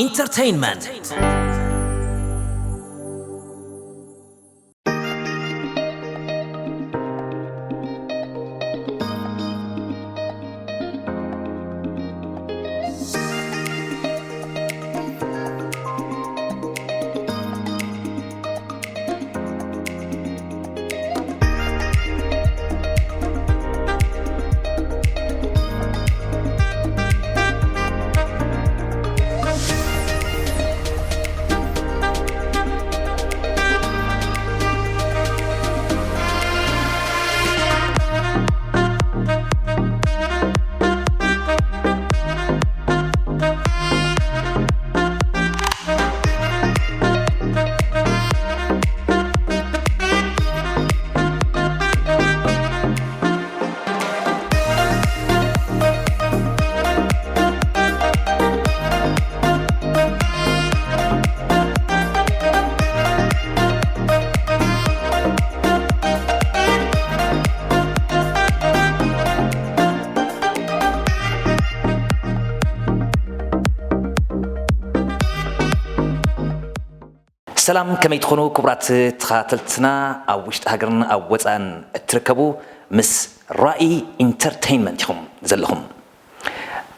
ኢንተርቴይንመንት። ሰላም፣ ከመይ ትኾኑ ክቡራት ተኸታተልትና? ኣብ ውሽጢ ሃገርን ኣብ ወፃእን እትርከቡ፣ ምስ ራኢ ኢንተርቴይንመንት ኢኹም ዘለኹም።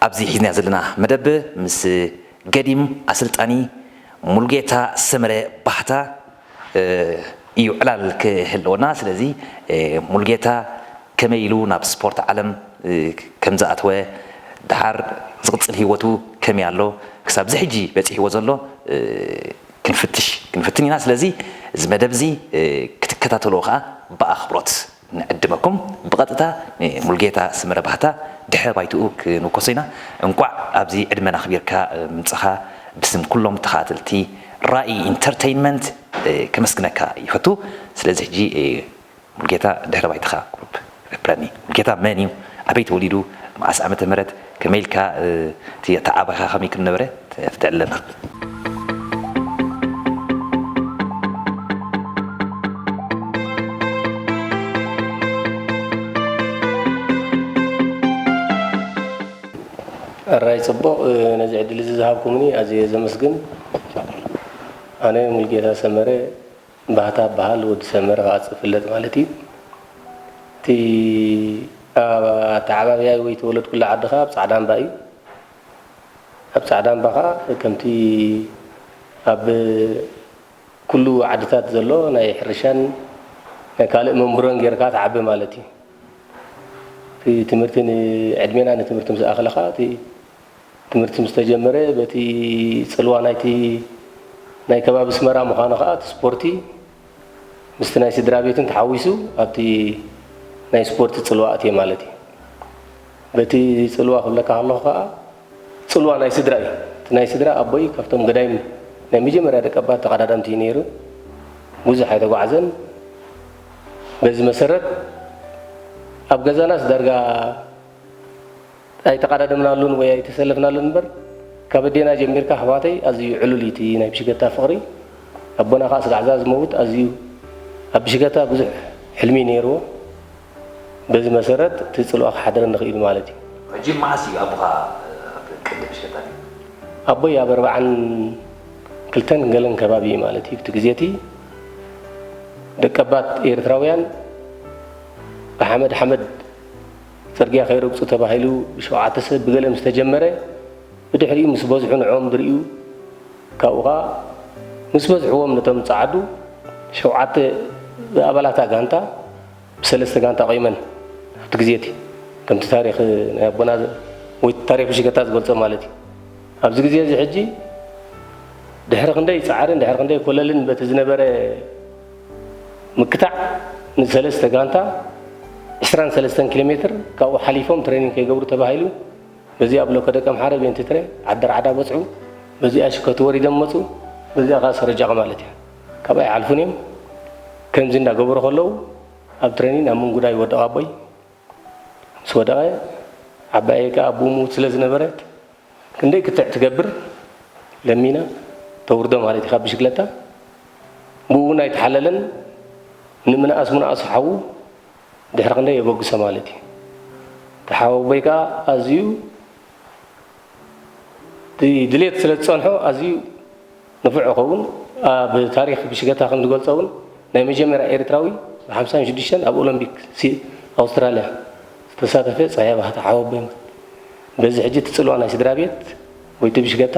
ኣብዚ ሒዝና ዘለና መደብ ምስ ገዲም ኣሰልጣኒ ሙሉጌታ ሰመረ ባህታ፣ እ፣ እዩ ዕላል ክህልወና። ስለዚ፣ እ፣ ሙሉጌታ ከመይ ኢሉ ናብ ስፖርት ዓለም፣ እ፣ ከም ዝኣተወ፣ ደሓር ዝቕጽል ህይወቱ ከመይ ኣሎ፣ ክሳብ እዚ ሕጂ በጺሕዎ ዘሎ፣ እ፣ ክንፍትሽ፣ ክንፍትን ኢና። ስለዚ እዚ መደብ እዚ፣ እ፣ ክትከታተልዎ ከኣ ብኣኽብሮት ንዕድመኩም። ብቐጥታ ንሙሉጌታ ሰመረ ባህታ ድሕረ ባይትኡ ክንውከሶ ኢና። እንቋዕ ኣብዚ ዕድመና ኣኽቢርካ፣ እ፣ ምምጻኻ ብስም ኩሎም ተኸታተልቲ ራኢ ኢንተርቴይንመንት፣ እ፣ ከመስግነካ ይፈቱ። ስለዚ ሕጂ፣ እ፣ ሙሉጌታ ድሕረ ባይትኻ ቁሩብ ፍለጠኒ። ሙሉጌታ መን እዩ? ኣበይ ተወሊዱ? መዓስ ዓመተ ምህረት? ከመይ ኢልካ፣ እ፣ እቲ ኣተዓባኻ ከመይ ከም ነበረ ተፍትሐለና? ኣራይ ጽቡቕ፣ እ፣ ነዚ ዕድል እዚ ዝሃብኩምኒ ኣዝየ ዘመስግን። ኣነ ሙሉጌታ ሰመረ ባህታ በሃል፣ ወዲ ሰመረ ክዓ ዝፍለጥ ማለት እዩ። እቲ ኣብ ኣተዓባብያይ ወይ ተወለድኩሉ ዓዲ ኸዓ ኣብ ጻዕዳ እምባ እዩ። ኣብ ጻዕዳ እምባ ኸዓ ከምቲ ኣብ ኩሉ ዓድታት ዘሎ ናይ ሕርሻን ናይ ካልእ መምህሮን ጌርካ ትዓቢ ማለት እዩ። እቲ ትምህርቲ ን-፣ ዕድሜና ንትምህርቲ ምስ ኣኸለ ኸዓ እቲ ትምህርቲ ምስ ተጀመረ፣ በቲ ጽልዋ ናይቲ ናይ ከባቢ ኣስመራ ምዃኑ ኸዓ፣ እቲ ስፖርቲ ምስቲ ናይ ስድራ ቤትን ተሓዊሱ ኣብቲ ናይ ስፖርቲ ጽልዋ ኣትየ ማለት እዩ። በቲ ጽልዋ ክብለካ ከለኹ ኸዓ፣ ጽልዋ ናይ ስድራ እዩ። እቲ ናይ ስድራ፣ ኣቦይ ካብቶም ገዳይም ናይ መጀመርያ ደቀባት ተቐዳደምቲ እዩ ነይሩ። ብዙሕ ኣይተጓዕዘን። በዚ መሰረት ኣብ ገዛናስ ዳርጋ ኣይተቐዳደምናሉን ወይ ኣይተሰለፍናሉን እምበር፣ ካብ ኣዴና ጀሚርካ ኣሕዋተይ ኣዝዩ ዕሉል እዩ እቲ ናይ ብሽገታ ፍቕሪ። ኣቦና ከኣ ስጋዕ ዝመውት ኣዝዩ ኣብ ብሽገታ ብዙሕ ሕልሚ ነይርዎ። በዚ መሰረት እቲ ጽልዋ ክሓድረኒ ኽኢሉ ማለት እዩ። ሕጂ መዓስ እዩ ኣቦኻ ኣብ ቅዲ ብሽገታ ነይሩ? ኣቦይ ኣብ ኣርብዓን ክልተን ገለን ከባቢ እዩ ማለት እዩ። እቲ ግዜ እቲ ደቀባት ኤርትራውያን ብሓመድ ሓመድ ጽርግያ ከይረግጹ ተባሂሉ ብሸውዓተ ሰብ ብገለ ምስ ተጀመረ፣ ብድሕሪኡ ምስ በዝሑ ንዕኦም ዝርእዩ፣ ካብኡ ኸኣ ምስ በዝሕዎም ነቶም ጸዓዱ ሸውዓተ ኣባላታ ጋንታ ብሰለስተ ጋንታ ቆይመን ኣብቲ ግዜ እቲ፣ ከምቲ ታሪኽ ናይ ኣቦና ወይ ታሪኽ ብሽገታ ዝገልጾ ማለት እዩ። ኣብዚ ግዜ እዚ ሕጂ ድሕሪ ክንደይ ጻዕርን ድሕሪ ክንደይ ኮለልን በቲ ዝነበረ ምክታዕ ንሰለስተ ጋንታ ዕስራን ሰለስተን ኪሎ ሜትር ካብኡ ሓሊፎም ትሬኒንግ ከይገብሩ ተባሂሉ በዚኣ ብሎከ ደቀምሓረ ቤንቲ ትሬ ዓዲ ራዕዳ በጽሑ። በዚኣ ሽከቲ ወሪዶም መጹ። በዚኣ ከኣ ሰረጃቕ ማለት እያ። ካብኣ ይሓልፉን እዮም። ከምዚ እንዳገበሩ ከለዉ ኣብ ትሬኒን ኣብ ምንጉዳይ ይወድቕ ኣቦይ። ምስ ወደቐ ዓባየይ ከኣ ኣቦኡ ምዉት ስለ ዝነበረት ክንደይ ክትዕ ትገብር ለሚና ተውርዶ ማለት እዩ ካብ ብሽክለታ። ብኡ እውን ኣይተሓለለን። ንምንኣስ ምንኣሱ ሓዉ ድሕሪ ክንደይ የበግሶ ማለት እዩ። እቲ ሓወቦይ ከኣ ኣዝዩ ድሌት ስለ ዝጸንሖ ኣዝዩ ንፉዕ ይኸውን። ኣብ ታሪኽ ብሽገታ ከም ዝገልጾ እውን ናይ መጀመርያ ኤርትራዊ ብ ሓምሳን ሽዱሽተን ኣብ ኦሎምፒክ ሲ ኣውስትራልያ ዝተሳተፈ ጸሃየ ባህታ ሓወቦይ። በዚ ሕጂ እቲ ጽልዋ ናይ ስድራ ቤት ወይ እቲ ብሽገታ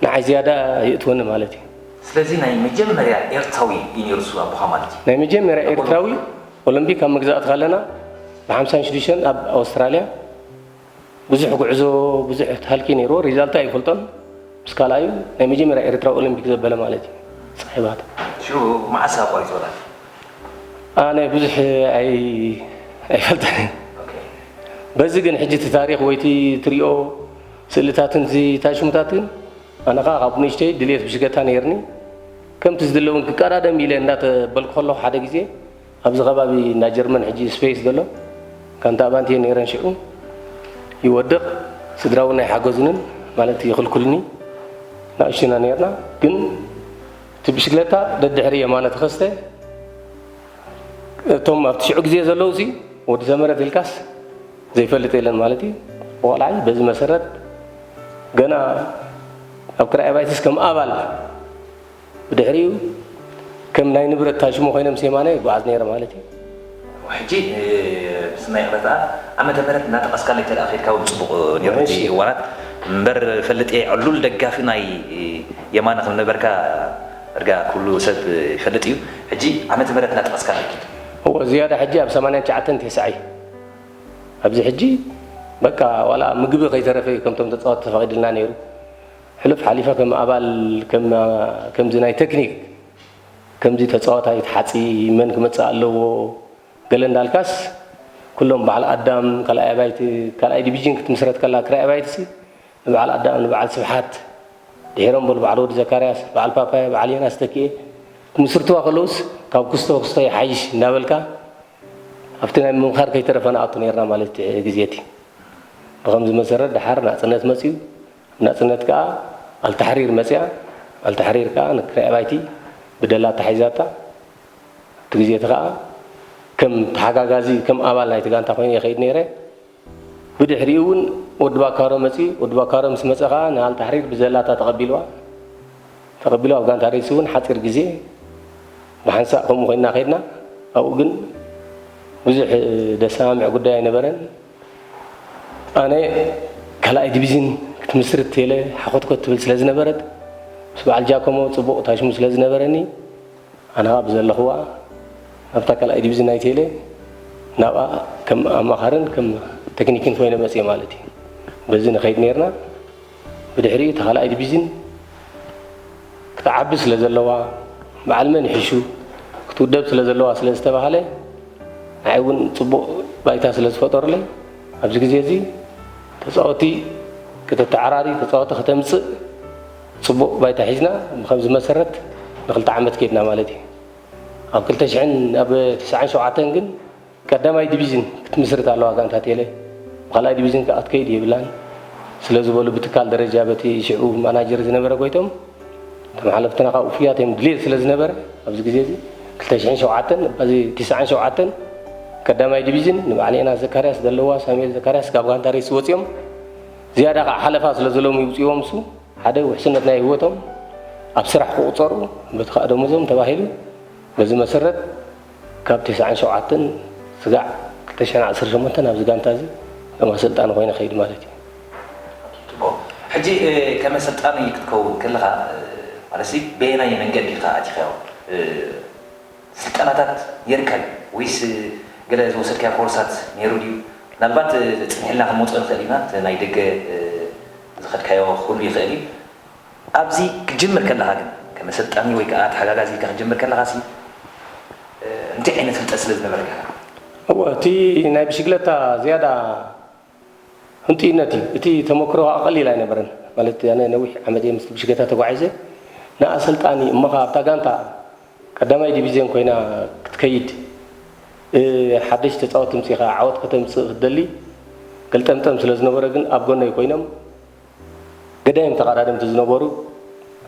ንዓይ ዝያዳ ይእትወኒ ማለት እዩ። ስለዚ ናይ መጀመርያ ኤርትራዊ እዩ ነይሩ እሱ ኣቦኻ ማለት እዩ። ናይ መጀመርያ ኤርትራዊ ኦሎምፒክ ኣብ መግዛእቲ ከለና ብ ሓምሳን ሽዱሽተን ኣብ ኣውስትራልያ ብዙሕ ጉዕዞ ብዙሕ ሃልኪ ነይርዎ። ሪዛልቱ ኣይፈልጦን። ምስ ካልኣዩ ናይ መጀመርያ ኤርትራዊ ኦሎምፒክ ዘበለ ማለት እዩ። ፀሓይ ባህታ። ሽዑ መዓስ ኣቋሪፅወላ? ኣነ ብዙሕ ኣይ ኣይፈልጠን። በዚ ግን ሕጂ እቲ ታሪኽ ወይ እቲ ትሪኦ ስእልታትን እዚ ታሽሙታትን ኣነ ኸዓ ካብ ንእሽተይ ድልየት ብሽገታ ነይርኒ። ከምቲ ዝድለ እውን ክቀዳደም ኢለ እንዳተበልኩ ከለኹ ሓደ ግዜ ኣብዚ ከባቢ እንዳ ጀርመን ሕጂ ስፔስ ዘሎ ጋንታ ኣባንቲ እየ ነይረን። ሽዑ ይወድቕ ስድራ እውን ኣይሓገዙንን ማለት ይኽልኩልኒ። ንኣሽቱና ነይርና ግን እቲ ብሽግለታ ደድሕሪ የማነ ተኸስተ እቶም ኣብቲ ሽዑ ግዜ ዘለዉ ሲ ወዲ ዘመረት ኢልካስ ዘይፈልጥ የለን ማለት እዩ። ቆልዓይ በዚ መሰረት ገና ኣብ ክራይ ኣባይትስ ከም ኣባል ብድሕሪኡ ከም ናይ ንብረት ታሽሞ ኮይነ ምስ የማነ ይጓዓዝ ነይረ ማለት እዩ። ሕጂ ብስናይ ክረትኣ ዓመተ ምህረት እናጠቐስካለይ ተደኣ ከድካ እውን ፅቡቕ ነይሩ እቲ እዋናት እምበር ፈልጥ እየ ዕሉል ደጋፊ ናይ የማነ ከም ነበርካ እርጋ ኩሉ ሰብ ይፈልጥ እዩ። ሕጂ ዓመተ ምህረት እናጠቐስካለይ ኪድ። እወ ዝያዳ ሕጂ ኣብ ሰማንያን ትሽዓተን ተስዓ እዩ ኣብዚ ሕጂ በቃ ዋላ ምግቢ ከይተረፈ እዩ ከምቶም ተፃወቲ ተፈቒድልና ነይሩ። ሕሉፍ ሓሊፈ ከም ኣባል ከምዚ ናይ ተክኒክ ከምዚ ተፃዋታይ ተሓፂ መን ክመፅእ ኣለዎ ገለ እንዳልካስ ኩሎም በዓል ኣዳም ካልኣይ ኣባይቲ ካልኣይ ዲቪዥን ክትምስረት ከላ ክራይ ኣባይቲ ሲ ንበዓል ኣዳም ንበዓል ስብሓት ድሒሮም በሉ በዓል ወዲ ዘካርያስ በዓል ፓፓያ በዓል ዮናስ ተኪኤ ክምስርትዋ ከለውስ ካብ ክስቶ ክስቶ ይሓይሽ እንዳበልካ ኣብቲ ናይ ምምኻር ከይተረፈ ንኣቱ ነይርና ማለት ግዜ እቲ ብኸምዚ መሰረት ደሓር ናፅነት መፅዩ ናፅነት ከዓ ኣልታሕሪር መፅያ ኣልታሕሪር ከዓ ንክራይ ኣባይቲ ብደላ ኣታሒዛታ እቲ ግዜ እቲ ከዓ ከም ተሓጋጋዚ ከም ኣባል ናይቲ ጋንታ ኮይነ ይኸይድ ነይረ ብድሕሪኡ እውን ወዲ ባካሮ መፅዩ ወዲ ባካሮ ምስ መፀ ከዓ ንኣልታሕሪር ብዘላታ ተቐቢልዋ ተቐቢሉ ኣብ ጋንታ ሬሲ እውን ሓፂር ግዜ ብሓንሳእ ከምኡ ኮይና ከድና ኣብኡ ግን ብዙሕ ደሰማምዕ ጉዳይ ኣይነበረን ኣነ ካልኣይ ዲቪዝን ክትምስርት ቴለ ሓኾትኮት ትብል ስለ ዝነበረት ምስ በዓል ጃኮሞ ፅቡቕ ታሽሙ ስለ ዝነበረኒ ኣነ ከዓ ብዘለኽዋ ናብታ ካልኣይ ዲቪዝን ናይ ቴለ ናብኣ ከም ኣማኻርን ከም ቴክኒክን ኮይነ መፅየ ማለት እዩ በዚ ንኸይድ ነርና ብድሕሪኡ እታ ካልኣይ ዲቪዝን ክትዓቢ ስለ ዘለዋ በዓል መን ይሕሹ ክትውደብ ስለ ዘለዋ ስለ ዝተባህለ ንዓይ እውን ፅቡቕ ባይታ ስለ ዝፈጠሩለይ ኣብዚ ግዜ እዚ ተፃወቲ ከተተዓራሪ ተፃወቲ ከተምፅእ ፅቡቕ ባይታ ሒዝና ብከምዚ መሰረት ንክልተ ዓመት ከይድና ማለት እዩ ኣብ ክልተ ሽሕን ኣብ ትስዓን ሸውዓተን ግን ቀዳማይ ዲቪዝን ክትምስርት ኣለዋ ጋንታ ቴለ ብካልኣይ ዲቪዝን ከዓ ክትከይድ የብላን ስለዝበሉ ብትካል ደረጃ በቲ ሽዑ ማናጀር ዝነበረ ጎይቶም እቶም ሓለፍትና ካብ ውፉያት እዮም ድሌት ስለዝነበረ ኣብዚ ግዜ እዚ ክልተ ሽሕን ሸውዓተን በዚ ትስዓን ሸውዓተን ቀዳማይ ዲቪዝን ንበዓል ዮናስ ዘካርያስ ዘለዋ ሳሙኤል ዘካርያስ ካብ ጋንታ ሬስ ወፂኦም ዝያዳ ከዓ ሓለፋ ስለዘለዎም ይውፅዎም እሱ ሓደ ውሕስነት ናይ ህይወቶም ኣብ ስራሕ ክቁፀሩ በቲ ከዓ ደሞዞም ተባሂሉ በዚ መሰረት ካብ ተስዓን ሸውዓተን ስጋዕ ክልተ ሽሕን ዓሰርተ ሸሞንተን ኣብዚ ጋንታ እዚ ከም ኣሰልጣኒ ኮይነ ከይድ ማለት እዩ። ሕጂ ከም ኣሰልጣኒ ክትከውን ከለኻ ማለት በየናይ መንገዲ ኢኻ ኣቲኻዮ? ስልጠናታት ነይርካ ድዩ ወይስ ገለ ዝወሰድካዮ ኮርሳት ነይሩ ድዩ? ምናልባት ጽኒሕልና ክንመጾ ንኽእል ኢና። እቲ ናይ ደገ ዝኸድካዮ ክህሉ ይኽእል እዩ። ኣብዚ ክትጅምር ከለኻ ግን ከም ኣሰልጣኒ ወይ ከኣ ተሓጋጋዚ ኢልካ ክትጅምር ከለኻሲ እንታይ ዓይነት ፍልጠት ስለ ዝነበረካ? እወ እቲ ናይ ብሽግለታ ዝያዳ ህንጥዩነት እዩ። እቲ ተመክሮ ከዓ ቀሊል ኣይነበረን። ማለት ኣነ ነዊሕ ዓመት እየ ምስ ብሽገታ ተጓዒዘ። ንኣሰልጣኒ እሞ ከዓ ኣብታ ጋንታ ቀዳማይ ዲቪዝዮን ኮይና ክትከይድ ሓደሽቲ ተፃወትቲ ምፅኢኻ ዓወት ከተምፅእ ክትደሊ ገልጠምጠም ስለ ዝነበረ ግን ኣብ ጎነይ ኮይኖም ገዳይም ተቐዳደምቲ ዝነበሩ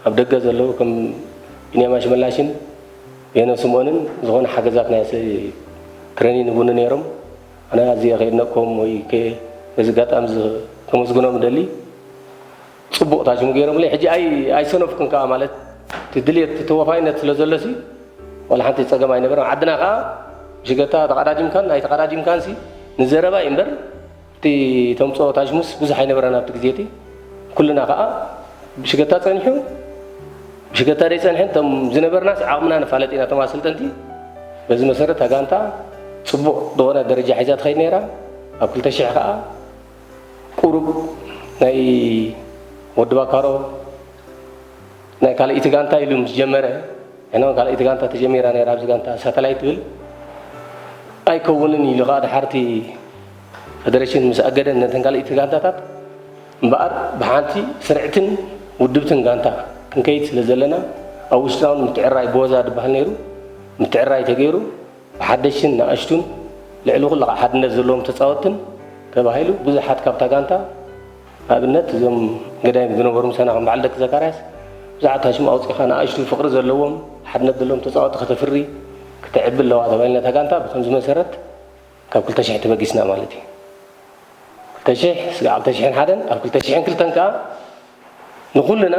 ኣብ ደገ ዘለዉ ከም ቢንያም ኣሽመላሽን ብሄኖም ስምኦንን ዝኾነ ሓገዛት ናይ ትረኒን ይህቡኒ ነይሮም። ኣነ ኣዝየ ከየድነቅኩም ወይ በዚ ኣጋጣሚ እዚ ከመስግኖም እደሊ። ጽቡቕ ታሽሙ ገይሮምለይ። ሕጂ ኣይ ኣይሰነፍኩን ከኣ፣ ማለት እቲ ድልየት፣ እቲ ተወፋይነት ስለ ዘሎሲ ዋላ ሓንቲ ጸገም ኣይነበረን። ዓድና ከኣ ብሽገታ ተቐዳዲምካን ኣይተቐዳዲምካንሲ ንዘረባ እዩ እምበር፣ እቲ ተምጽኦ ታሽሙስ ብዙሕ ኣይነበረን ኣብቲ ግዜ እቲ። ኩልና ከኣ ብሽገታ ጸኒሑ፣ ብሽገታ ደይጸንሐን፣ እቶም ዝነበርናስ ዓቕምና ንፋለጥ ኢና፣ እቶም ኣሰልጠንቲ። በዚ መሰረት እታ ጋንታ ጽቡቕ ዝኾነ ደረጃ ሒዛ ትኸይድ ነይራ። ኣብ ክልተ ሽሕ ከኣ ቁሩብ ናይ ወዲ ባካሮ ናይ ካልኣይቲ ጋንታ ኢሉ ምስ ጀመረ፣ ንሕና እውን ካልኣይቲ ጋንታ ተጀሚራ ነይራ፣ ኣብዚ ጋንታ ሳተላይት ትብል ኣይከውንን ኢሉ ከኣ፣ ድሓርቲ ፈደረሽን ምስ ኣገደን ነተን ካልኣይቲ ጋንታታት፣ እምበኣር ብሓንቲ ስርዕትን ውድብትን ጋንታ ክንከይድ ስለ ዘለና፣ ኣብ ውሽጥና እውን ምትዕራይ ቦዛ ዝበሃል ነይሩ፣ ምትዕራይ ተገይሩ፣ ብሓደሽትን ንኣሽቱን ልዕሊ ኩሉ ከዓ ሓድነት ዘለዎም ተፃወትትን ተባሂሉ ብዙሓት ካብታ ጋንታ፣ ንኣብነት እዞም ገዳይም ዝነበሩ ምሳና ከም በዓል ደቂ ዘካርያስ ብዙሓት ታሽሙ ኣውፂእኻ ንኣሽቱ ፍቕሪ ዘለዎም ሓድነት ዘለዎም ተፃወትቲ ከተፍሪ ክተዕቢ ኣለዋ ተባሂልና እታ ጋንታ ብከምዚ መሰረት ካብ ክልተ ሽሕ ተበጊስና ማለት እዩ። ክልተ ሽሕ ስጋዕ ክልተ ሽሕን ሓደን ኣብ ክልተ ሽሕን ክልተን ከዓ ንኩልና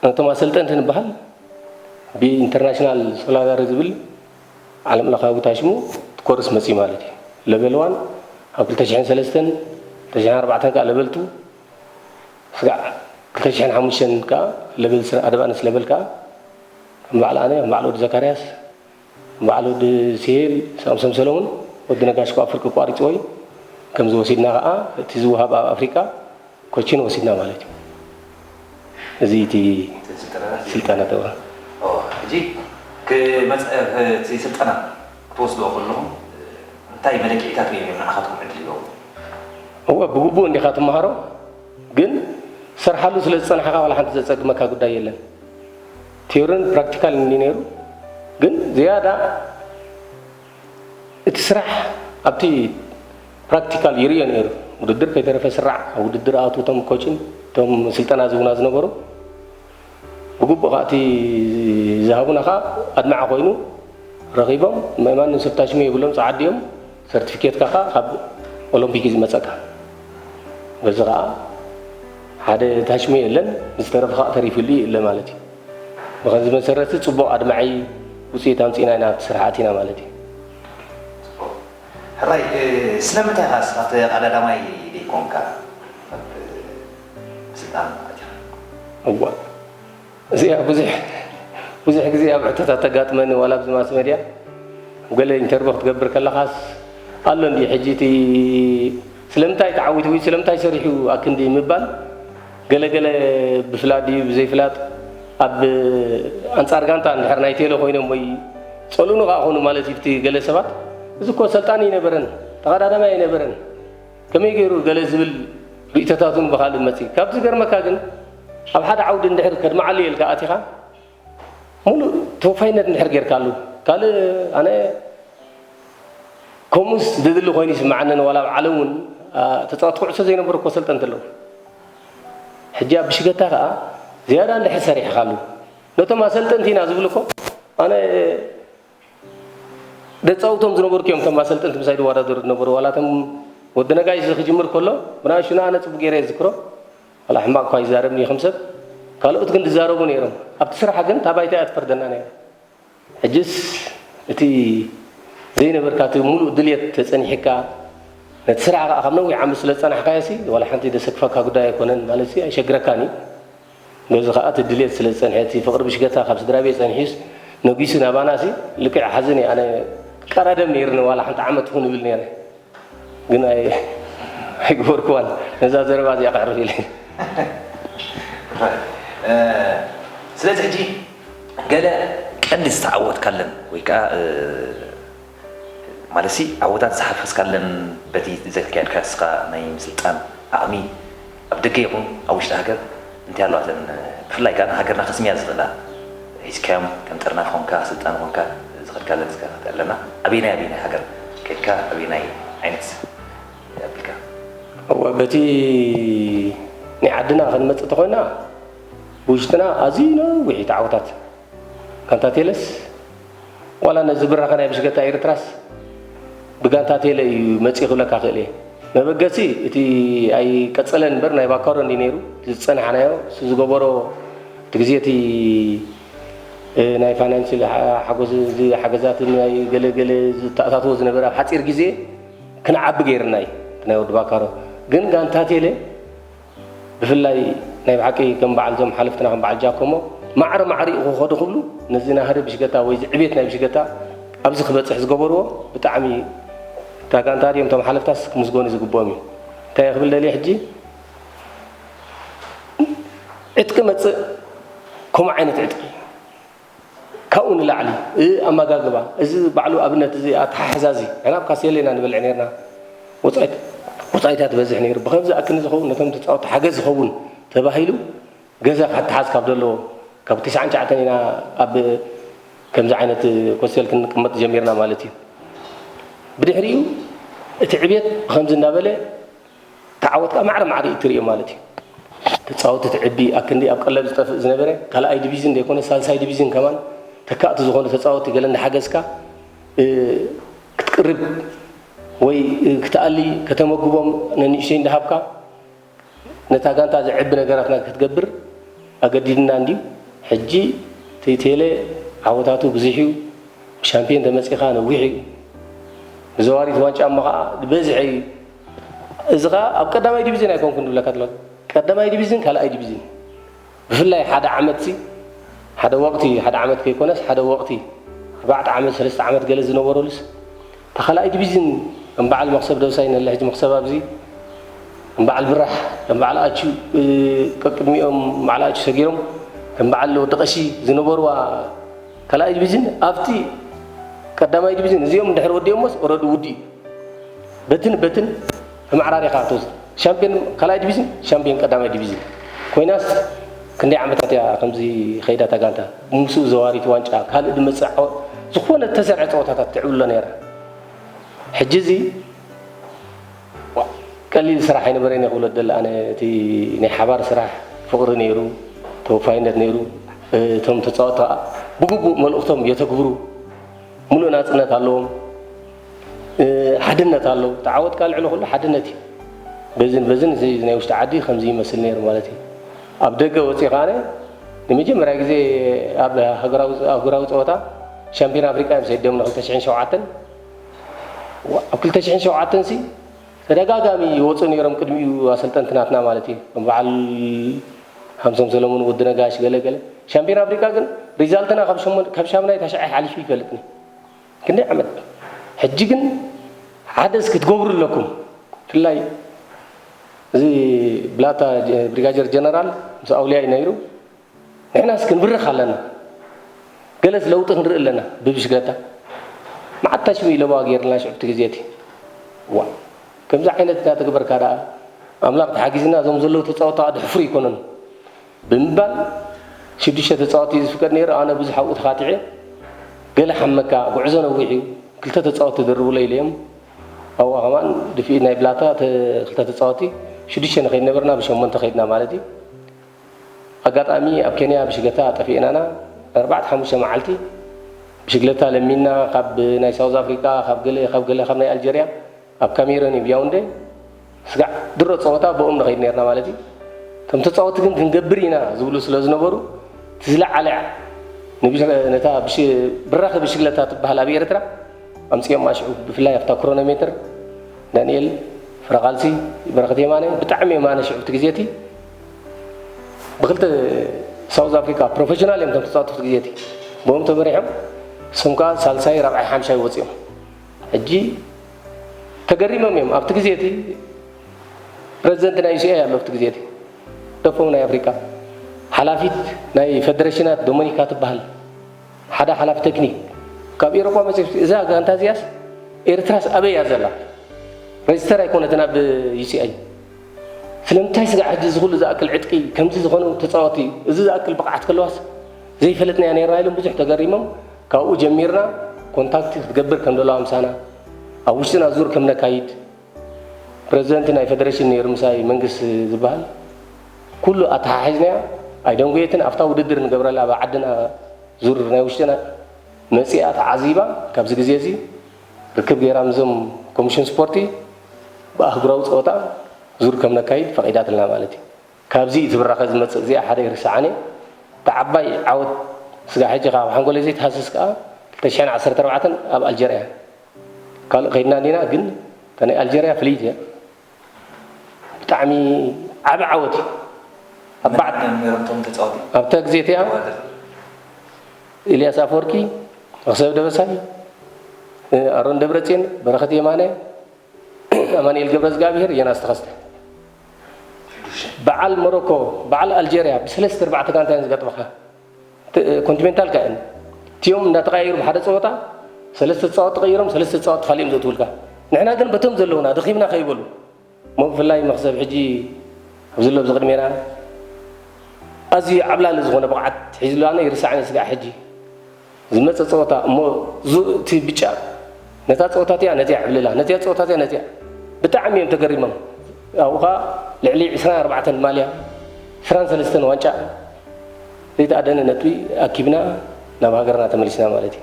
ነቶም ኣሰልጠንቲ ንበሃል ብኢንተርናሽናል ሶላዳሪ ዝብል ዓለም ለኻዊ ታሽሙ ኮርስ መፅዩ ማለት እዩ። ለቨል ዋን ኣብ ክልተ ሽሕን ሰለስተን፣ ክልተ ሽሕን ኣርባዕተን ከዓ ለቨል ቱ ስጋዕ ክልተ ሽሕን ሓሙሽተን ከዓ ለቨል ስራ ኣድቫንስ ለቨል ከዓ ከም በዓል ኣነ፣ ከም በዓል ወዲ ዘካርያስ፣ በዓል ወዲ ስሄል፣ ሳምሶም ሰለሙን፣ ወዲ ነጋሽ ከዓ ፍርቂ ኣቋሪፅዎ እዩ። ከምዚ ወሲድና ከዓ እቲ ዝወሃብ ኣብ ኣፍሪቃ ኮቺን ወሲድና ማለት እዩ። እዚ እቲ ስልጠና ተብራ። ሕጂ ክመፀ እቲ ስልጠና ክትወስድዎ ከለኹም እንታይ መለክዒታት እዮም ንዓኻትኩም ዕድል ይገብሩ? እወ፣ ብግቡእ እንዲኻ ትመሃሮ፣ ግን ሰርሓሉ ስለ ዝጸናሕካ ዋላ ሓንቲ ዘጸግመካ ጉዳይ የለን። ቲዮርን ፕራክቲካል እንዲ ነይሩ፣ ግን ዝያዳ እቲ ስራሕ ኣብቲ ፕራክቲካል ይርእዮ ነይሩ። ውድድር ከይተረፈ ስራዕ፣ ኣብ ውድድር ኣቱ እቶም ኮችን፣ እቶም ስልጠና ዝህቡና ዝነበሩ፣ ብግቡእ ከኣ እቲ ዝሃቡና ከኣ ኣድማዒ ኮይኑ ረኺቦም፣ ማንም ሰብ ታሽሙ የብሎም፣ ጸዓዱ እዮም። ሰርቲፊኬትካ ከኣ ካብ ኦሎምፒክ እዩ ዝመጸካ። በዚ ከኣ ሓደ ታሽሙ የለን፣ ዝተረፈ ከኣ ተሪፉሉ ይእለ ማለት እዩ። ብኸምዚ መሰረት ጽቡቕ ኣድማዒ ውጽኢት ኣምጺእና ኢና ኣብቲ ስራሕ ኣቲና ማለት እዩ። ሕራይ፣ ስለምንታይ ኢኻ ንስኻ ተቐዳዳማይ ዘይኮንካ ኣብ ስልጣን ኣቲኻ? እዋ፣ እዚኣ ብዙሕ፣ ብዙሕ ግዜ ኣብ ሕቶታት ተጋጥመኒ፣ ዋላ ኣብዚ ማስ መድያ ገለ ኢንተርቪው ክትገብር ከለኻስ ኣሎ እንዲ ሕጂ እቲ ስለምንታይ ተዓዊቱ ወይ ስለምንታይ ሰሪሑ ኣክንዲ ምባል፣ ገለ ገለ ብፍላጥ ድዩ ብዘይፍላጥ ኣብ ኣንጻር ጋንታ እንድሕር ናይ ቴለ ኮይኖም ወይ ጸልኡኑ ከኣ ኾኑ ማለት እዩ። እቲ ገለ ሰባት፣ "እዚ እኮ ሰልጣኒ ኣይነበረን፣ ተቐዳዳማይ ኣይነበረን፣ ከመይ ገይሩ?" ገለ ዝብል ርእይቶታት እውን ብኻልእ መጺእ። ካብ ዝገርመካ ግን፣ ኣብ ሓደ ዓውዲ እንድሕር ከድምዓሉ እየ ኢልካ ኣቲኻ፣ ሙሉእ ተወፋይነት እንድሕር ጌርካሉ፣ ካልእ ኣነ ከምኡስ ዘድሊ ኮይኑ ይስምዓኒ። ዋላ ኣብ ዓለም እውን፣ ኣ፣ ተጻወትቲ ኩዕሶ ዘይነበሩ እኮ ሰልጠንቲ ኣለዉ። ሕጂ ኣብ ብሽገታ ከኣ ዝያዳ እንድሕር ሰሪሕካሉ፣ ነቶም ኣሰልጠንቲ ኢና ዝብሉ እኮ፣ ኣነ ደጻውቶም ዝነበርኩ እዮም፣ እቶም ኣሰልጠንቲ ምሳይ ዝወዳደሩ ዝነበሩ። ዋላ እቶም ወዲ ነጋሽ እዚ ክጅምር ከሎ፣ ብናእሽቱና ኣነ ጽቡቅ ገይረ እየ ዝዝክሮ። ዋላ ሕማቅ እኳ ይዛረብን እዩ ከም ሰብ፣ ካልኦት ግን ዝዛረቡ ነይሮም። ኣብቲ ስራሕ ግን እታ ባይታ እያ ትፈርደና ነይራ። ሕጅስ እቲ ዘይነበርካ፣ እቲ ሙሉእ ድልየት ተጸኒሕካ፣ ነቲ ስራሕ ከኣ ካብ ነዊሕ ዓመት ስለ ዝጸናሕካዮሲ፣ ዋላ ሓንቲ ደሰክፈካ ጉዳይ ኣይኮነን፣ ማለትሲ ኣይሸግረካን እዩ። በዚ ከኣ እቲ ድልየት ስለ ዝጸንሐ፣ እቲ ፍቕሪ ብሽገታ ካብ ስድራ ቤት ጸኒሑስ ነጊሱ ናባናሲ፣ ልክዕ ሓዝን እየ ኣነ፣ ቀራደም ነይርኒ፣ ዋላ ሓንቲ ዓመት ትኹን እብል ነይረ። ግን ኣይ-፣ ኣይገበርኩዋን። ነዛ ዘረባ እዚኣ ከዕርፍ ኢለ። እ፣ ስለዚ ሕጂ ገለ ቀንዲ ዝተዓወትካለን ወይ ከኣ፣ እ፣ ማለትሲ ዓወታት ዝሓፈስካለን በቲ ዘካየድካ ንስኻ ናይ ምስልጣን ዓቕሚ ኣብ ደገ ይኹን ኣብ ውሽጢ ሃገር እንታይ ኣለዋተን፣ ብፍላይ ከኣ ንሃገርና ከስምያ ዝኽእላ ሒዝካዮም ከም ጥርናፍ ኾንካ ስልጣን ኾንካ ዝኸድካለን እስከ ኣለና? ኣበየናይ ኣበየናይ ሃገር ከድካ ኣበየናይ ዓይነት ኣቢልካ? እወ፣ በቲ ናይ ዓድና ክንመጽእ ተኾይና፣ ብውሽጥና ኣዝዩ ነዊሕ እዩ ተዓወታት። ጋንታ ቴለስ፣ ዋላ ነዚ ብራኸ ናይ ብሽገታ ኤርትራስ ብጋንታ ቴለ እዩ መጺኡ ክብለካ ክእል እየ። መበገሲ እቲ ኣይቀጸለን እምበር ናይ ባካሮ እንዲ ነይሩ፣ እቲ ዝጸናሕናዮ፣ እሱ ዝገበሮ፣ እቲ ግዜ እቲ፣ እ፣ ናይ ፋይናንሽል ሓ-፣ ሓጎስ፣ እዚ ሓገዛት ናይ ገለ ገለ ዝተኣታትዎ ዝነበረ ኣብ ሓጺር ግዜ ክንዓቢ ገይርና እዩ፣ እቲ ናይ ወዲ ባካሮ። ግን ጋንታ ቴሌ ብፍላይ ናይ ብሓቂ ከም በዓል እዞም ሓለፍትና ከም በዓል ጃኮሞ ማዕረ ማዕሪኡ ክኸዱ ክብሉ ነዚ ናህሪ ብሽገታ ወይ እዚ ዕቤት ናይ ብሽገታ ኣብዚ ክበጽሕ ዝገበርዎ ብጣዕሚ እታ ጋንታ ድዮም እቶም ሓለፍታስ ክምስገኑ ዝግብኦም እዩ። እንታይ ክብል ደልየ ሕጂ ዕጥቂ መጽእ ከምኡ ዓይነት ዕጥቂ ካብኡ ንላዕሊ እ፣ ኣመጋግባ፣ እዚ ባዕሉ ኣብነት፣ እዚ ኣተሓሕዛ፣ እዚ ንሕና ኣብ ካሴለ ኢና ንበልዕ ነርና። ወጻኢት-፣ ወጻኢታት በዝሕ ነይሩ። ብኸምዚ ኣክኒ ዝኸውን ነቶም ተጻወትቲ ሓገዝ ዝኸውን ተባሂሉ ገዛ ክተሓዝ ካብ ዘለዎ፣ ካብ ተስዓን ትሽዓተን ኢና ኣብ ከምዚ ዓይነት ኮስቴል ክንቅመጥ ጀሚርና ማለት እዩ። ብድሕሪኡ እቲ ዕብየት ብኸምዚ እናበለ ተዓወት ከዓ ማዕረ ማዕረ እዩ ትርእዮ ማለት እዩ። ተፃወቲ ትዕቢ ኣክንዲ ኣብ ቀለብ ዝጠፍእ ዝነበረ ካልኣይ ዲቪዝን ዘይኮነ ሳልሳይ ዲቪዝን ከማን ተካእቲ ዝኾኑ ተፃወቲ ገለ እንዳሓገዝካ፣ እ፣ ክትቅርብ ወይ ክትኣሊ ከተመግቦም ነንእሽተይ እንዳሃብካ ነታ ጋንታ ዘዕቢ ነገራትና ክትገብር ኣገዲድና እንድዩ። ሕጂ እቲ ቴሌ ዓወታቱ ብዙሕ እዩ። ብሻምፒዮን ተመጺኻ ነዊሕ እዩ። ብዘዋሪት ዋንጫ እሞ ኸዓ ዝበዝሐ እዩ። እዚ ኸዓ ኣብ ቀዳማይ ዲቪዝን ኣይኮንኩን ዝብለካ ዘለኹ። ቀዳማይ ዲቪዝን፣ ካልኣይ ዲቪዝን። ብፍላይ ሓደ ዓመትሲ፣ ሓደ ወቕቲ፣ ሓደ ዓመት ከይኮነስ፣ ሓደ ወቕቲ፣ ኣርባዕተ ዓመት፣ ሰለስተ ዓመት ገለ ዝነበሩሉስ፣ እታ ካልኣይ ዲቪዝን፣ ከም በዓል መኽሰብ ደብሳይ፣ ነለ ሕጂ መኽሰብ ኣብዚ፣ ከም በዓል ብራሕ፣ ከም በዓል ኣቹ፣ እ፣ ቀቅድሚኦም በዓል ኣቹ ሰጊሮም፣ ከም በዓል ወዲ ቀሺ ዝነበሩዋ ካልኣይ ዲቪዝን፣ ኣብቲ ቀዳማይ ዲቪዝን፣ እዚኦም እንድሕር ወዲኦሞስ፣ ኦረዲ ውዲ። በትን በትን ተመዓራሪኻ ትወስድ። ሻምፒዮን ካልኣይ ዲቪዝን፣ ሻምፒዮን ቀዳማይ ዲቪዝን ኮይናስ፣ ክንደይ ዓመታት እያ ከምዚ ኸይዳ እታ ጋንታ? ምስኡ ዘዋሪት ዋንጫ፣ ካልእ ዝመጽእ ዓወት፣ ዝኾነ እተሰርዐ ጸወታታት ትዕብሎ ነይራ። ሕጂ እዚ፣ ዋ፣ ቀሊል ስራሕ ኣይነበረን እየ ክብሎ ዝደሊ ኣነ። እቲ ናይ ሓባር ስራሕ ፍቕሪ ነይሩ፣ ተወፋይነት ነይሩ። እቶም ተጻወትቲ ከኣ ብግቡእ መልእኽቶም የተግብሩ። ሙሉእ ናጽነት ኣለዎም። እ፣ ሓድነት ኣለዎ። እቲ ዓወት ከኣ ልዕሊ ኩሉ ሓድነት እዩ። በዝን በዝን እዚ ናይ ውሽጢ ዓዲ ከምዚ ይመስል ነይሩ ማለት እዩ። ኣብ ደገ ወጺእ ከኣ ንመጀመርያ ግዜ ኣብ ሃገራዊ፣ ኣህጉራዊ ጸወታ ሻምፒዮን ኣፍሪቃ እዮም ሰዲዶምና ክልተ ሽሕን ሸውዓተን። ዋ-፣ ኣብ ክልተ ሽሕን ሸውዓተን ሲ ተደጋጋሚ ይወጹ ነይሮም ቅድሚኡ ኣሰልጠንቲ ናትና ማለት እዩ። ከም በዓል ሃምሶም ሰለሙን፣ ወዲ ነጋሽ፣ ገለ ገለ። ሻምፒዮን ኣፍሪቃ ግን ሪዛልትና ካብ ሸሞን-፣ ካብ ሻምናይ ታሽዓይ ሓሊፉ ይፈልጥኒ። ክንደይ ዓመት? ሕጂ ግን ሓደ እስኪ ክትገብሩ ኣለኩም። ብፍላይ እዚ ብላታ ጀ-፣ ብሪጋጀር ጀነራል ምስ ኣውልያ እዩ ነይሩ። ንሕናስ ክንብርኽ ኣለና። ገለስ ለውጢ ክንርኢ ኣለና ብብሽገታ። መዓት ታሽሙ ኢለዋ ገይርልና ሽዑ እቲ ግዜ እቲ። ዋ፣ ከምዚ ዓይነት እናተገበርካ ደኣ ኣምላኽ ተሓጊዝና እዞም ዘለዉ ተጻወትቲ ከኣ ድሕፍሩ ኣይኮኑን። ብምባል ሽዱሽተ ተጻወትቲ እዩ ዝፍቀድ ነይሩ። ኣነ ብዙሕ ኣብኡ ተኻቲዐ። ገለ ሓመካ፣ ጉዕዞ ነዊሕ እዩ። ክልተ ተጻወትቲ ደርቡለይ ኢለዮም። ኣብኣ ከማን ድፍኢት ናይ ብላታ ተ-፣ ክልተ ተጻወትቲ ሽዱሽተ ንኸይድ ነበርና፣ ብሸሞንተ ከይድና ማለት እዩ። ኣጋጣሚ ኣብ ኬንያ ብሽግለታ ጠፊእናና። ኣርባዕተ ሓሙሽተ መዓልቲ ብሽግለታ ለሚንና፣ ካብ ናይ ሳውዝ ኣፍሪቃ፣ ካብ ገለ፣ ካብ ገለ፣ ካብ ናይ ኣልጀርያ፣ ኣብ ካሜሮን እዩ፣ ብያውንዴ። ስጋዕ ድሮ ጸወታ ብኦም ንኸይድ ነርና ማለት እዩ። ከም ተጻወቲ ግን ክንገብር ኢና ዝብሉ ስለ ዝነበሩ፣ እቲ ዝለዓለ ንብሽ-፣ ነታ ብሽ-፣ ብራኸ ብሽግለታ ትበሃል ኣብ ኤርትራ ኣምጺኦማ ሽዑ፣ ብፍላይ ኣብታ ክሮኖሜትር ዳንኤል ፍረቓልሲ፣ በረኸት የማነ፣ ብጣዕሚ የማነ ሽዑ እቲ ግዜ እቲ ብክልተ ሳውዝ ኣፍሪካ ፕሮፌሽናል እዮም እቶም ተጻወትቲ እቲ ግዜ እቲ። ብኦም ተመሪሖም፣ እሶም ከኣ ሳልሳይ፣ ራብዓይ፣ ሓምሻይ ወጺኦም። ሕጂ ተገሪሞም እዮም። ኣብቲ ግዜ እቲ ፕረዚደንት ናይ ዩ ሲ ኣይ ኣሎ፣ ኣብቲ ግዜ እቲ ደፎም ናይ ኣፍሪቃ ሓላፊት ናይ ፌደሬሽናት ዶሞኒካ ትበሃል፣ ሓደ ሓላፊ ቴክኒክ ካብ ኤሮጳ መጺኡ፣ እዛ ጋንታ እዚኣስ ኤርትራስ ኣበይ እያ ዘላ? ሬጅስተር ኣይኮነትን ኣብ ዩ ሲ ኣይ። ስለምንታይ ስጋዕ ሕጂ እዚ ኩሉ ዝኣክል ዕጥቂ፣ ከምዚ ዝኾኑ ተጻወቲ፣ እዚ ዝኣክል ብቕዓት ከለዋስ ዘይፈለጥናያ ነይርና ኢሎም ብዙሕ ተገሪሞም። ካብኡ ጀሚርና ኮንታክት ክትገብር ከም ዘለዋ ምሳና፣ ኣብ ውሽጥና ዙር ከም ነካይድ፣ ፕረዚደንት ናይ ፌደሬሽን ነይሩ ምሳይ መንግስቲ ዝበሃል፣ ኩሉ ኣተሓሒዝናዮ። ኣይደንጎየትን፣ ኣብታ ውድድር ንገብረላ ኣብ ዓድና ዙር ናይ ውሽጥና መጺኣ ተዓዚባ። ካብዚ ግዜ እዚ ርክብ ገይራ ምስዞም ኮሚሽን ስፖርቲ ብኣህጉራዊ ፀወታ ዙር ከም ነካይድ ፈቒዳትልና ማለት እዩ። ካብዚ እቲ ብራኸ ዝመፅእ እዚኣ ሓደ ይርስዓኒ። እታ ዓባይ ዓወት ስጋ ሕጂ ካብ ሓንጎለይ ዘይትሃስስ ከዓ ክልተ ሽሕን ዓሰርተ ኣርባዕተን ኣብ ኣልጀርያ ካልእ ከይድና እንዲና፣ ግን እታ ናይ ኣልጀርያ ፍልይቲ እያ። ብጣዕሚ ዓቢ ዓወት እዩ። ኣብ ባዕድ ነሮም እቶም ተፃወቲ ኣብታ ግዜ እቲኣ ተወዳደርቲ? ኢልያስ ኣፈወርቂ፣ መኽሰብ ደበሳይ፣ ኣሮን ደብረፅዮን፣ በረኸት የማነ፣ ኣማኑኤል ገብረዝጋብሄር፣ ዮናስ ተኸስተ። በዓል ሞሮኮ፣ በዓል ኣልጀርያ ብሰለስተ ኣርባዕተ ጋንታ እየን ዝገጥመኻ። ት-፣ ኮንቲኔንታል ከ እየን። እቲኦም እንዳተቐያየሩ ብሓደ ፀወታ ሰለስተ ተፃወቲ ተቐይሮም፣ ሰለስተ ተፃወቲ ካሊኦም ዘእትውልካ። ንሕና ግን በቶም ዘለውና ደኺምና ከይበሉ፣ እሞ ብፍላይ መኽሰብ ሕጂ ኣብ ዘሎ ኣብዚ ቅድሜና ኣዝዩ ዓብላሊ ዝኾነ ብቕዓት ሒዝሉ ኣነ ይርስዓኒ ስጋዕ ሕጂ። ዝመፀ ፀወታ እሞ ዙ-፣ እቲ ብጫ ነታ ፀወታ እቲኣ ነቲኣ ዕብልላ፣ ነቲኣ ፀወታ እቲኣ ነቲኣ። ብጣዕሚ እዮም ተገሪሞም። ኣብኡ ኸዓ ልዕሊ ዕስራን ኣርባዕተን ማልያ፣ ዕስራን ሰለስተን ዋንጫ ዘይተኣደነ ነጥቢ ኣኪብና ናብ ሃገርና ተመሊስና ማለት እዩ።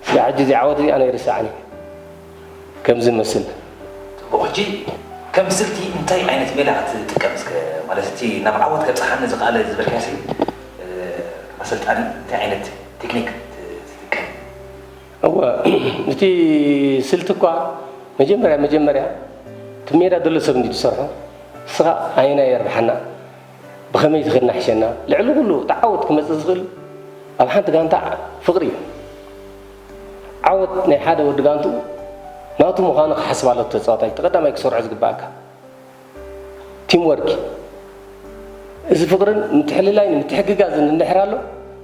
ስጋዕ ሕጂ እዚ ዓወት እዚ ኣነ ይርስዓኒ ከም ዝመስል። ጽቡቕ። ሕጂ ከም ስልቲ እንታይ ዓይነት ሜላ ክትጥቀም እስከ? ማለት እቲ ናብ ዓወት ከብጽሓኒ ዝኽኣለ ዝበልካሲ፣ እ፣ ኣሰልጣኒ እንታይ ዓይነት ቴክኒክ ትጥቀም? እወ፣ እቲ ስልቲ እኳ መጀመርያ፣ መጀመርያ እቲ ሜዳ ዘሎ ሰብ እንዲ ዝሰርሖ፣ ንስኻ ኣየናይ የርብሓና፣ ብኸመይ ትኸድና ሕሸና፣ ልዕሊ ኩሉ እቲ ዓወት ክመጽእ ዝኽእል ኣብ ሓንቲ ጋንታ ፍቕሪ እዩ። ዓወት ናይ ሓደ ወዲ ጋንትኡ ናቱ ምዃኑ ክሓስብ ኣለዎ ተጻዋታይ፣ እቲ ቀዳማይ ክሰርዖ ዝግባኣካ። ቲም ወርክ፣ እዚ ፍቕርን ምትሕልላይን ምትሕግጋዝን እንድሕር ኣሎ፣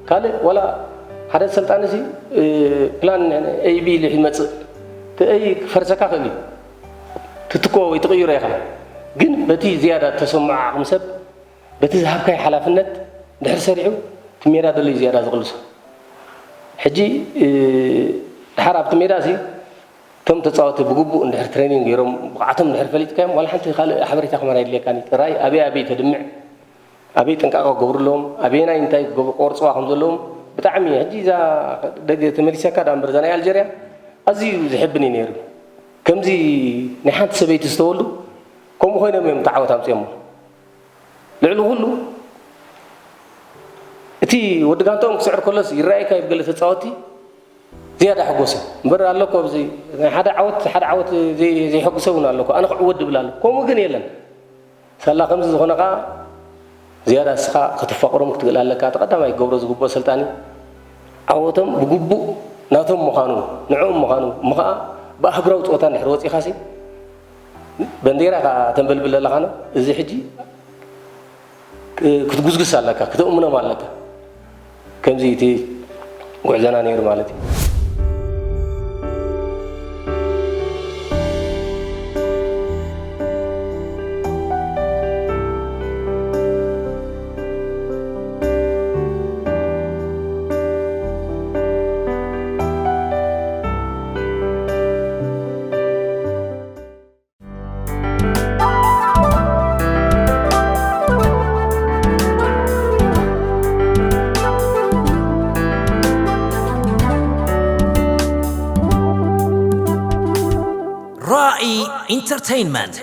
ካልእ ዋላ ሓደ ሰልጣንሲ፣ እ፣ ፕላን ኤ ቢ ኢሉ ይመጽእ፣ እቲ ኤ ክፈርሰካ ክእል እዩ። ትትኮ ወይ ትቕይሮ ኢኻ። ግን በቲ ዝያዳ እተሰምዖ ዓቕሚ ሰብ፣ በቲ ዝሃብካዮ ሓላፍነት ድሕር ሰሪዑ፣ እቲ ሜዳ ዘሎ እዩ ዝያዳ ዝቕልሶ። ሕጂ፣ እ፣ ድሓር ኣብቲ ሜዳ እዚ እቶም ተጻወቲ ብግቡእ እንድሕር ትሬኒንግ ገይሮም፣ ብቕዓቶም እንድሕር ፈሊጥካዮም፣ ዋላ ሓንቲ ካልእ ሓበሬታ ክመራ የድልየካን እዩ። ጥራይ ኣበይ ኣበይ ተድምዕ፣ ኣበይ ጥንቃቐ ክገብሩ ኣለዎም፣ ኣበየናይ እንታይ ክገብሩ፣ ቆርጽዋ ከም ዘለዎም ብጣዕሚ፣ ሕጂ እዛ ደገ ተመሊሰካ ደኣ እምበር፣ እዛ ናይ ኣልጀርያ ኣዝዩ ዘሕብን እዩ ነይሩ። ከምዚ ናይ ሓንቲ ሰበይቲ ዝተወልዱ ከምኡ ኮይኖም እዮም እቲ ዓወት ኣምጺኦሞ። ልዕሊ ኩሉ እቲ ወዲ ጋንታኦም ክስዕር ከሎስ ይረኣየካ እዩ፣ ገለ ተጻወትቲ ዝያዳ ሕጎሶም። እምበር ኣሎ እኮ ኣብዚ ናይ ሓደ ዓወት፣ ሓደ ዓወት ዘይ-፣ ዘይሕጉሰ እውን ኣሎ እኮ። ኣነ ክዕወት ድብል ኣሎ። ከምኡ ግን የለን። ሳላ ከምዚ ዝኾነ ኸዓ ዝያዳ ንስኻ ከተፋቕሮም ክትክእል ኣለካ። እቲ ቀዳማይ ክገብሮ ዝግብኦ ሰልጣኒ ዓወቶም ብግቡእ ናቶም ምዃኑ፣ ንዕኦም ምዃኑ፣ እሞ ኸዓ ብኣህጉራዊ ጸወታ እንድሕር ወጺኻሲ በንዴራ ኸዓ ተንበልብል ኣለኻ ነው። እዚ ሕጂ ክ-፣ ክትጉስጉስ ኣለካ፣ ክትእምኖም ኣለካ። ከምዚ እቲ ጉዕዞና ነይሩ ማለት እዩ። ራኢ ኢንተርቴይንመንት።